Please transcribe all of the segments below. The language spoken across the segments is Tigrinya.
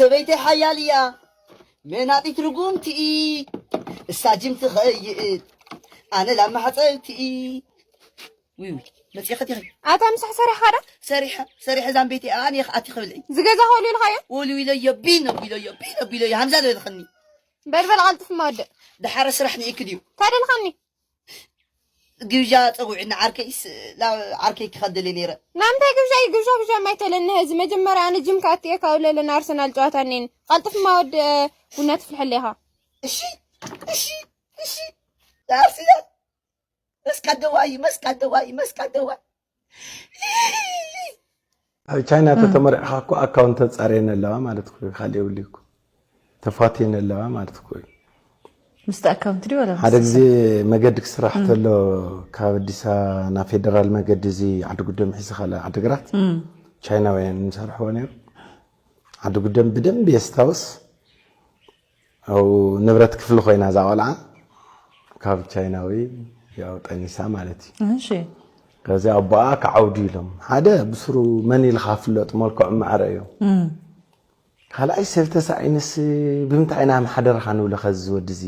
ሰበይቲ ሓያል እያ፣ መናጢት ርጉምቲ፣ እሳ ጅም ትኸይድ፣ ኣነ ላብ ማሕፀብቲ። ውይ ውይ፣ መፂእኺ ዲኺ? ኣታ ምሳሕ ሰሪሕኻ ዶ? ሰሪሐ፣ ሰሪሐ ዛምቤቲ ኣን የኽኣቲ ክብልዒ። ዝገዛ ኸሉ ኢልኻዮ? ወልዊለዮ፣ ቢን ኣቢለዮ፣ ቢን ኣቢለዮ፣ ሃምዛ ዶ ኢልኽኒ? በል በል፣ ቐልጥፍ ማወድእ። ደሓረ ስራሕ ንኢኪ ድዩ? ታደልኻኒ? ግብዣ ጸውዕና ዓርከይስ፣ ላ-፣ ዓርከይ ክኸደለ ነይረ። ናምንታይ ግብዣ እዩ? ግብዣ ብጃማ ኣይተለኒ። እዚ መጀመርያ ኣነ ጅም ክኣትየ ካብ ለለን ኣርሰናል ጨዋታ እኔን። ቐልጥፍ ማወድእ፣ ቡና ትፍልሐለይ ኢኻ። እሺ፣ እሺ፣ እሺ። ኣርሰናል መስካደዋይ፣ መስካደዋይ፣ መስካደዋይ። ኣብ ቻይና ተተመሪዕኻ እኮ ኣካውንት ተጻርየን ኣለዋ ማለት እኮ እዩ። ካልእ የብሉ እኮ። ተፋትየን ኣለዋ ማለት እኮ እዩ። ምስቲ ኣካውንት ድዩ ወላ ሓደ ግዜ መገዲ ክስራሕ ተሎ ካብ ኣዲስ ኣበባ ናብ ፌደራል መገዲ እዚ ዓዲ ጉደም ሒዚ ካልእ ዓዲግራት ቻይናውያን እንሰርሕዎ ነይሩ። ዓዲ ጉደም ብደንብ የስታውስ። ኣብኡ ንብረት ክፍሊ ኮይና እዛ ቆልዓ ካብ ቻይናዊ ያው ጠኒሳ ማለት እዩ። እሺ። ከዚ ኣቦኣ ክዓውዱ ኢሎም ሓደ ብስሩ መን ኢልካ ፍለጥ መልክዑ ማዕረ እዮም። ካልኣይ ሰብ ተሳኢንስ ብምንታይ ኢና ምሓደርኻ ንብሎ ከዚ ወዲ እዚ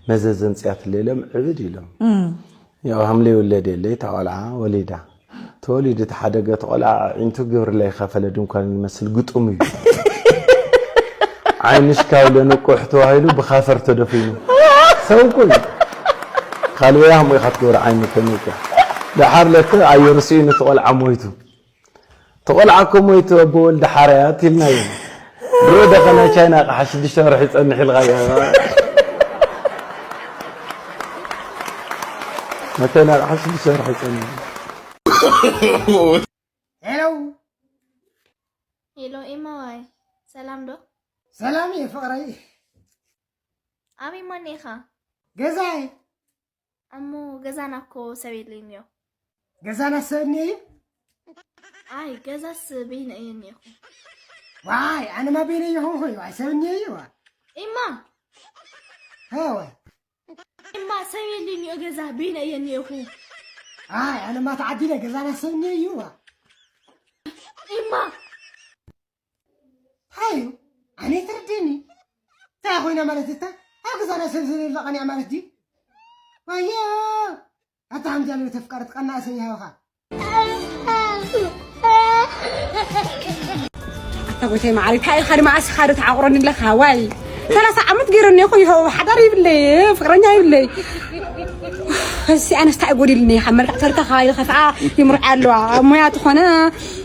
መዘዝ ዘምፅኣትለ ኢሎም ዕብድ ኢሎም። ያው ሃምለ ይውለድ የለ እታ ቆልዓ ወሊዳ ተወሊዱ እቲ ሓደገ እቲ ቆልዓ ኣዒንቱ ግብሪ ላይ ከፈለ ድንኳን ይመስል ግጡም እዩ። ዓይንሽ ካብ ለንቁሕ ተባሂሉ ብካፈር ተደፊኑ ሰብ እኮ እዩ። ካልበያ ከምኡ ኢኻ ትገብሮ ዓይኑ ከመይ እኮ ደሓር ለከ ኣየሩ ስኢኑ እቲ ቆልዓ ሞይቱ ተቖልዓ እኮ ሞይቱ ኣቦ ወልዲ ሓርያት ኢልናዮ። ድሮ ደኸ ናይ ቻይና ኣቕሓ ሽዱሽተ ወርሒ ይጸንሕ ኢልኻዮ። ናይ ቻይና ኣቕሓ ሽዱሽተ ወርሒ ይጸንሕ። ሄሎ ሄሎ ኤማዋይ ሰላም ዶ? ሰላም እየ ፍቕረይ። ኣበይ ማን ኢኻ? ገዛይ እሞ ገዛና እኮ ሰብ የለይን እዮ። ገዛና ሰብ እኒሀ እዩ? ኣይ ገዛስ በይነ እየ እኒኹ። ዋይ ኣነማ በይነ እየኹ ኾይ ዋይ ሰብ እኒሀ እዩ ዋ። ኢማ ሀወ ኢማ ሰብ የለይን እዮ ገዛ በይነ እየ እኒኹ። ኣይ ኣነማ ተዓዲለ ገዛና ሰብ እኒሀ እዩ ዋ። ኢማ ሃዩ ኣነ ተረድእኒ እንታይ ኮይና ማለት እታ ኣብ ገዛና ሰብ ዝለለ ቀኒኣ ማለት ድዩ ዋዮ ኣታ ሓምጃ ንብተፍቃር ትቀናእ ሰብ ይሃብኻ ኣታ ጎይታይ ማዓሪ እንታይ ኢኻ ንመዓስ ኢኻ ዶ ተዓቑረኒ ኣለኻ ዋይ ሰላሳ ዓመት ገይረኒ እኮ ይኸው ሓዳር ይብለይ ፍቅረኛ ይብለይ እሲ ኣነስ እንታይ ጎዲልኒ ካብ መልክዕ ተልካ ኢለ ከፍኣ ይምርዖ ኣለዋ ኣብ ሞያ ትኾነ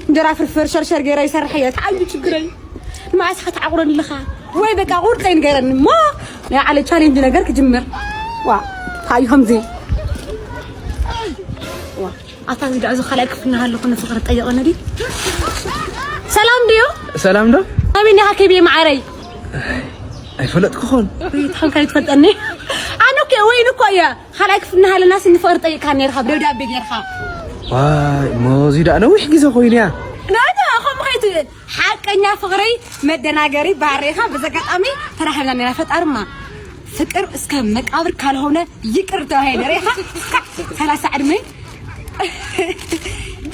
እንጀራ ፍርፍር ሸርሸር ገይረ ይሰርሕ እየ ተዓዩ ችግረይ ንመዓስ ኢኻ ተዓቑረኒ ኣለኻ ወይ በቃ ቁርፀይ ንገረኒ እሞ ናይ ዓለ ቻሌንጅ ነገር ክጅምር ዋ ታዩ ከምዚ ኣታ እዚ ዳዕዞ ካልኣይ ክፍልና ሃለኹ ንፍቅሪ ጠየቐኒ ድዩ ሰላም ድዩ ሰላም ዶ ኣበይ ኒኻ ከብየ ማዓረይ ኣይፈለጥኩ ኾን ታንካ ይትፈልጠኒ ኣነ እኮ ወይን እኮ እየ ካልኣይ ክፍልና ሃለናስ ንፍቅሪ ጠይቅካ ነርካ ብደብዳቤ ጌርካ ዋይ ሞዚ ዳ ነዊሕ ግዜ ኮይኑ እያ ናታ ከምኡ ከይትብል ሓቀኛ ፍቅሪ መደናገሪ ባህሪኻ በዚ ኣጋጣሚ ተራኺብና ነይራ ፈጣርማ ፍቅር እስከ መቃብር ካልሆነ ይቅር ተባሂለ ሬኻ ሰላሳ ዕድመ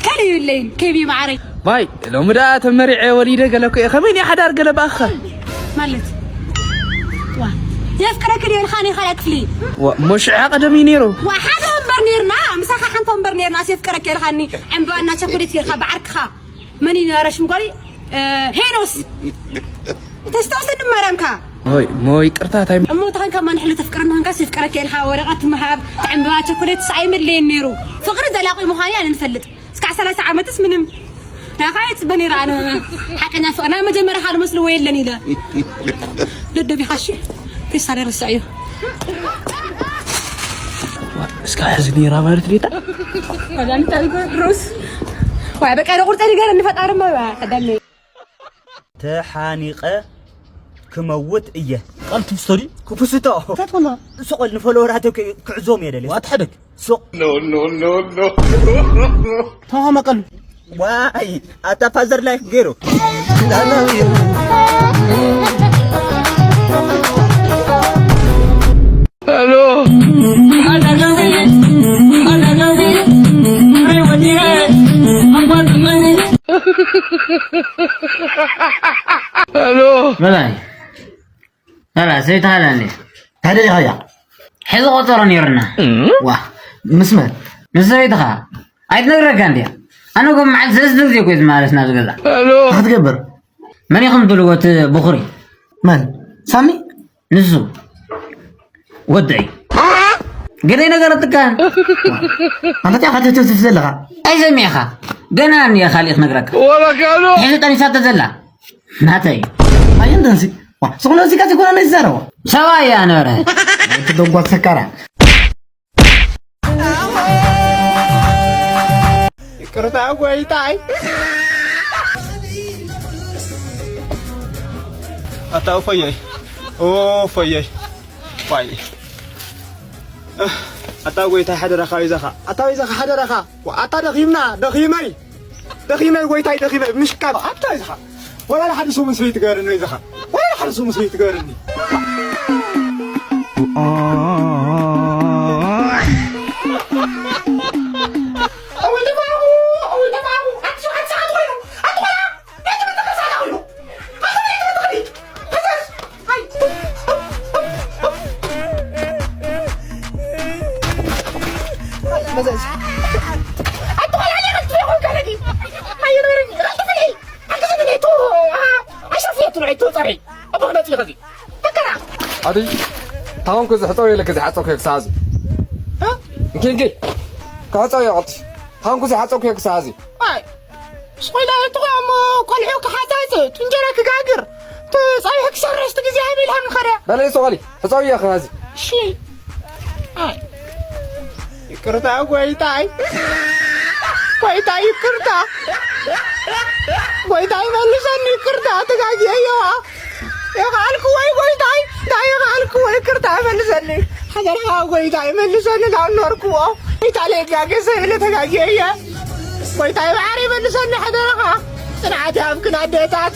ካልእ ይብለይን ኬቢ ማዓረይ ማይ ሎሚ ደኣ ተመሪዐ ወሊደ ገለ እኮ እየ ከመይ ናይ ሓዳር ገለ ብኣኻ ማለት ዋ የፍቅረክ ድየ ኢልካ ናይ ካልኣይ ክፍሊ ዋ እሞ ሽዓ ቀደም እዩ ነይሩ ዋ ሓደ ወንበር ነይርና ምሳኻ ሓንቲ ወንበር ነይርና የፍቅረክ ኢልካኒ ዕምበባ እና ቸኮሌት ጌርካ ብዓርክኻ መን እዩ ነረ ሽም ጓል ሄኖስ ተስታውሰኒ ማርያምካ ሞይ ሞይ ቅርታ ታይ እሞ ተኸንካ ማን ሕሉ ተፍቅረኒ ኸንካ ሲፍቅረክ የልካ ወረቐት ምሃብ ዕምበባ ቸኮሌት ሰኣይ መድለየን ነይሩ ፍቕሪ ዘላቂ ምዃኑ ኣነ ንፈልጥ እስካዕ ሰላሳ ዓመትስ ምንም ናኻ የፅበ ነይረ ኣነ ሓቀኛ ፍቕሪ ናይ መጀመርያ ካልእ መስልዎ የለን ኢለ ደደቢኻሽ ፌስታል ረስዐዮ እስካ ሕዚ ነይራ ማለት ቤታ ሮስ ዋይ በቃ ዶ ቁርፀ ንገረኒ ፈጣሪ ማ ከዳኒ ተሓኒቐ ክመውት እየ። ቃል ትምስቶ ድዩ? ክፍስቶ። እንታይ ትኾና? ሱቕ በል ንፎሎወራተይ ክዕዞም እየ ደልየ። ዋ ትሕደግ። ሱቕ። No no no no። ተማማ ቀሉ። ዋይ ኣታ ፋዘር ላይክ ገይሩ። በላይ በላ ሰበይትኻ ኣላ እንዴ? ታዲያ ኢኻ እያ። ሕዚ ቆጸሮ ነይርና። ዋ፣ ምስ መን? ምስ ሰበይትኻ። ኣይትነግረካ እንድያ። ኣነ እኮ መዓልቲ ሰለስተ ግዜ እኮ እዩ ዝመላለስ ናብዚ ገዛ። እንታይ ክትገብር? መን ኢኹም ትብልዎ እቲ ብኹሪ? መን? ሳሚ? ንሱ። ወደይ። ገለ ነገረትካን። ኣንተ ጢያ ኻትትፍ ዘለኻ። ኣይሰሚዕኻ። ገና እኒኣ ካልእ ክነግረካ። ወላ ካሎ። ሕዚ ጠኒሳቶ ዘላ። ናተይ። ኣየን ደንሲ። ዋ፣ ስኹነ እዚ ካዚ ኮነ ነዚ ዘረዋ። ሰብኣይ እያ ነበረ። እቲ ደንጓ ሰካራ። ይቅርታ ጎይታይ። ኣታ ኡፈየይ። ኡፈየይ። ፋይ። ኣታ ጎይታይ ሓደራኻ ይዛኻ። ኣታ ይዛኻ ሓደራኻ። ኣታ ደኺምና፣ ደኺመይ። ደኺመ ጎይታይ ደኺመ ምሽካም ኣታ ኢኻ። ወላ ሓደ ሰሙን ሰበይቲ ገርኒ ኢኻ። ወላ ሓደ ሰሙን ሰበይቲ ገርኒ። ኣዲ ታንኩ ዝሕፀው የለ ከዚ ሓፀው ከክሳዚ እንኪ እንኪ ክሕፀው የቐልቲ ታንኩ ዝሓፀው ከክሳዚ ስቆይላ እትኾ እሞ ቆልዑ ክሓዛዝ እንጀራ ክጋግር ጸብሒ ክሰርሕ ስቲ ግዜ ሃቢልሃ ምኸረ በለይ ስቆሊ ሕፀው እያ ከዚ እሺ ይቅርታ ጎይታይ ጎይታይ ይቅርታ ጎይታይ መልሰኒ ይቅርታ ተጋጊየ የዋ የቃልኩ ወይ ጎይታይ እንታይ የቃልኩ ወይ ይቅርታ መልሰኒ ሓደራ ጎይታይ መልሰኒ ላኖርኩዎ ጎይታ ለጋገ ሰብለ ተጋጊየ እየ ጎይታይ ባሕሪ መልሰኒ ሓደራኻ ጽንዓት ይሃብክን ኣዴታት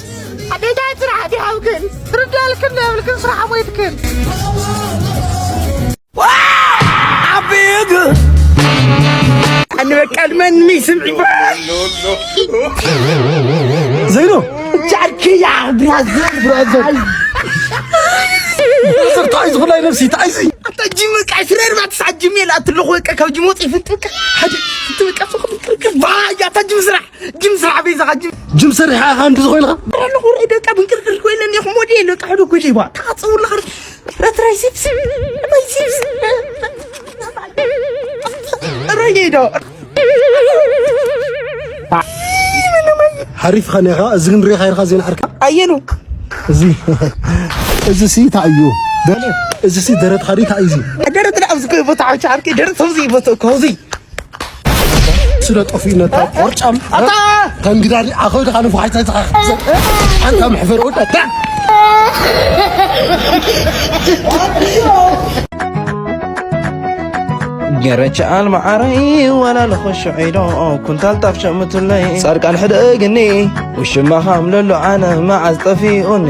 ኣዴታት ጽንዓት ይሃብክን ርዳልክን ነብልክን ስራሕ ሞይትክን عبيد أنا بكلمن ميسم عباد زينو جاركي يا برازر برازر صرت عايز والله نفسي تعيزي أنت جيمك عشرين ما تسعد جيمي لا تلوخ ويكا كو جيمو تيفنتوكا حاجة أنت ويكا سوخ بكركا بايا تجي مسرح جي مسرح بيزا جي جي مسرح ها أنت زغوين ها أنا خور إذا كابن كركر كوين أنا يخمو دي لو تحدو كوين شيبا كاتسو الله خرج رتراي سيبس ماي سيبس ريدو ሓሪፍ ኻን ኢኻ እዚ ግን ሪኻ ኢልካ ዜና ዓርካ ኣየኑ እዚ እዚ ሲ እንታይ እዩ እዚ ሲ ደረት ኻዲ እንታይ እዩ ደረት ዳ ኣብዚ ኮይ ቦታ ዓውቻ ዓርኪ ደረት ኣብዚ ቦታ ኮዚ ስለ ጠፊኡ ነታ ቆርጫም ኣታ ተንግዳሪ ኣኸው ደኻ ንፉሓይ ታይ ተኻ ሓንታ መሕፈር ወዳ ታ ገረች ኣልማዓረይ ወላ ልኽሽዑ ኢሎ ኩንታል ጣፍ ሸምቱለይ ፃድቃን ሕደግኒ ውሽማኻ ምለሉ ዓነ መዓዝ ጠፊኡኒ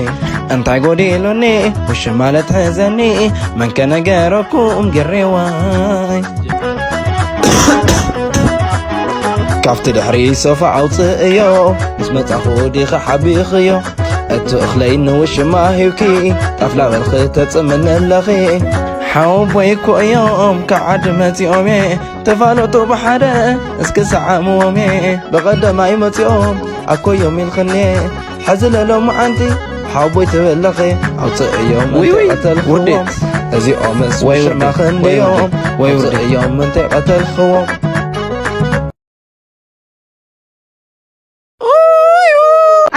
እንታይ ጎዲሉኒ ውሽማ ለትሕዘኒ መንከ ነገረኩም ግሬዋይ ካብቲ ድሕሪ ሶፋ ኣውፅእዮ ምስ መፃኹ ዲኻ ሓቢኽዮ እቲ እኽለይ ንውሽማ ሂብኪ ጣፍላ በልኺ ተፅምኒ ኣለኺ ሓወቦይ እኮ እዮም ካብ ዓዲ መፂኦምየ ተፋለጡ ብሓደ እስኪ ሰዓምዎምየ ብቐደማይ መፂኦም ኣኮዮም ኢልኽኒ ሕዚ ለሎምዓንቲ ሓቦይ ትብል ኣለኺ ኣውፅእዮም እንተይቐተልኽዎም እዚኦምስ ውሽማኺ እንድዮም ኣውፅእዮም እንተይቐተልኽዎም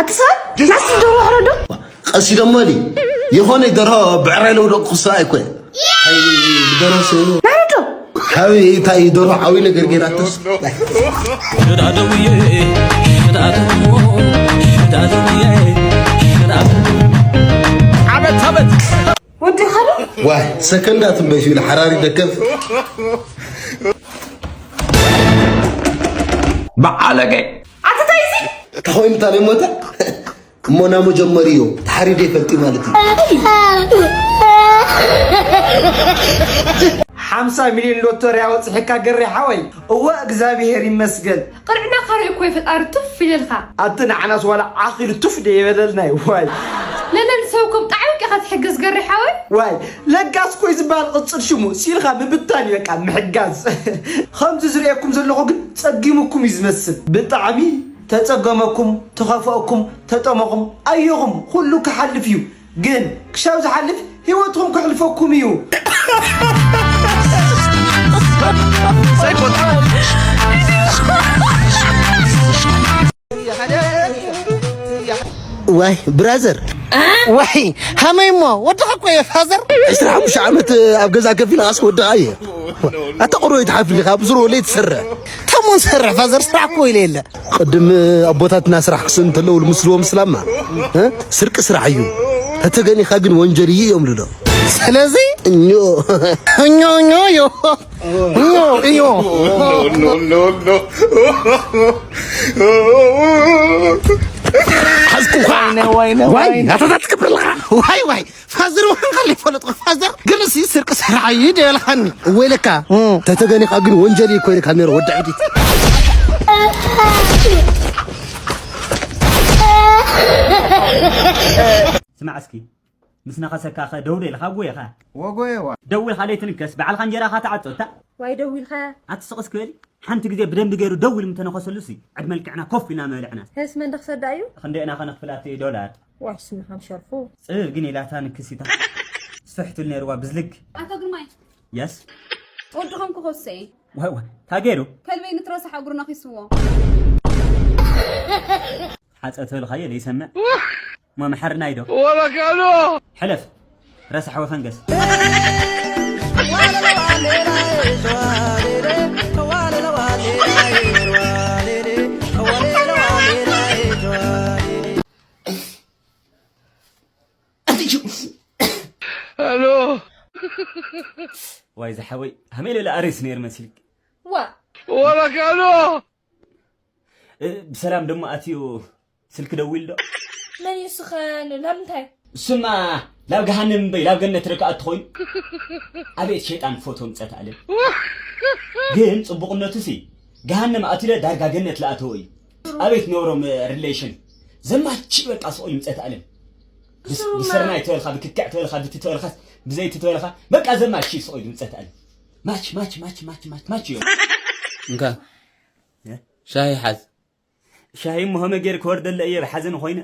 ኣቲ ሰብ ናስ ደሮ ሕረዶ ቀሲዶሞ ሊ የኾነ ደርሆ ብዕራይ ለውደቕ ክሳ ኣይኮ ደርሆ ናረዶ ሓዊ እንታይ ደርሆ ዓዊ ነገር ገይራተስ ወዲ ኸዶ ዋይ ሰከንዳት እምበይ ሲሉ ሓራሪ ደከፍ በዓለገ ኣቲ ታይዚ ተኾይኑ ታዲያ ሞተ እሞ ናሞ ጀመርዮ ተሓሪደ ይፈልጥ ማለት እዩ ሓምሳ ሚልዮን ሎተሪ ኣወፅሕካ ገሬ ሓወይ። እወ እግዚኣብሔር ይመስገን። ቅርዕና ካርእ እኮ ፈጣሪ ቱፍ ይለልካ። ኣቲ ንዓናስ ዋላ ዓኺሉ ቱፍ ደ የበለልናይ ዋይ። ለለን ሰብኩም ጣዕቂ ኢኻ ትሕግዝ ገሬ ሓወይ። ዋይ ለጋስ ኮይ ዝበሃል ቅፅል ሽሙ ሲልካ ምብታን እዩ በቃ ምሕጋዝ። ከምዚ ዝርእየኩም ዘለኹ ግን ጸጊሙኩም እዩ ዝመስል። ብጣዕሚ ተጸገመኩም፣ ተኸፈእኩም፣ ተጠመኹም ኣየኹም ኩሉ ክሓልፍ እዩ። ግን ክሻብ ዝሓልፍ ህይወትኩም ክሕልፈኩም እዩ። ዋይ ብራዘር ዋይ ሃመይ እሞ ወድኻ እኮ እየ ፋዘር። ዕስራ ሓሙሽተ ዓመት ኣብ ገዛ ከፊልካስ ወድኻ እየ። ኣታ ቁሩብ ይትሓፍልካ ብስሩ ወለይ ትሰርሕ። ተሞን ሰርሕ ፋዘር ስራሕ እኮ ኢለ የለ። ቅድም ኣቦታትና ስራሕ ክስእን እንተለዉ ልምስልዎም ስላማ እ? ስርቂ ስራሕ እዩ። ተተገኒኻ ግን ወንጀል እዩ እዮም ልሎ። ስለዚ እኞ እኞ እኞ እዮ እዮ እዮ ሓዝኩኻ ወይነ ወይነ ዋይ ወይነ ናታታት ክብርልኻ ዋይ ዋይ ፋዘር ወንካል ይፈለጥኩ ፋዘር ግን እሲ ስርቂ ስራሕ እዩ ደልኻኒ ወይለካ ተተገኒኻ ግን ወንጀል እዩ ኮይንካ ነይሩ ወዲ ዕብዲት ስማዕ እስኪ ምስ ነኸሰካ ኸ ደው ዶ ኢልካ ጎየኻ ወጎየዋ ደው ኢልካ ለይትንከስ በዓልካ እንጀራኻ ትዓጾ እታ ዋይ ደው ኢልካ ኣትስቕ እስኪ በሊ ሓንቲ ግዜ ብደንቢ ገይሩ ደው ኢሉ ምተነኸሰሉ ሲ ዕድመ ልክዕና ኮፍ ኢልና ምበልዕና ሄስ መን ደኽሰዳ እዩ ክንደይ ኢና ኸነኽፍላት ዶላር ዋሽ ስሚኻም ሸርፉ ጽብብ ግን ኢላታ ንክሲታ ስሕቱል ነይርዋ ብዝልግ ኣቶ ግርማይ የስ ወድኹም ክኸሰ እየ ዋይ ዋይ ታገይሩ ከልበይ ንትረሳሕ እግሩ ነኺስዎ ሓፀ ተልኻዮ ዘይሰምዕ እሞ መሓርናይ ዶ ወበካሎ ሕለፍ ረሳሕ ወፈንገስ ሄሎ ዋይ ዝሓወይ ሃመይ ለለ ኣሬስ ነይር መሲልክ ዋ ወበካሎ ብሰላም ደሞ ኣትዩ ስልክ ደዊል ዶ መን እዩ ስኸ ናብ ምንታይ እሱማ ናብ ገሃንም እምበይ ናብ ገነት ርክኣት ትኾይኑ ኣቤት ሸይጣን ፎቶ ምፀት ኣለም ግን ፅቡቕነቱ ሲ ገሃንም ኣትለ ዳርጋ ገነት ለኣተወ እዩ ኣቤት ነብሮም ሪሌሽን ዘማቺ በቃ ስቕ እዩ ምፀት ኣለም ብስርናይ ተበልካ ብክክዕ ተበልካ ብቲ ተበልካ ብዘይቲ ተበልካ በቃ ዘማቺ ስቕ እዩ ምፀት ኣለም ማች ማች ማች ማች ማች ማች እዮም እንካ ሻሂ ሓዝ ሻሂ እሞ ከመይ ገይር ክወርደለ እየ ብሓዘን ኮይነ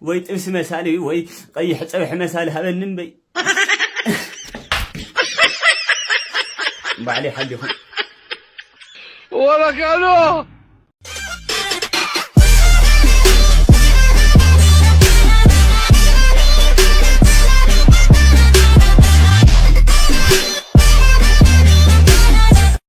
ወይ ጥብሲ መሳሊ ወይ ቀይሕ ፀብሒ መሳሊ ሃበኒ እምበይ ባዕለይ ሓሊኹም ወበካሎ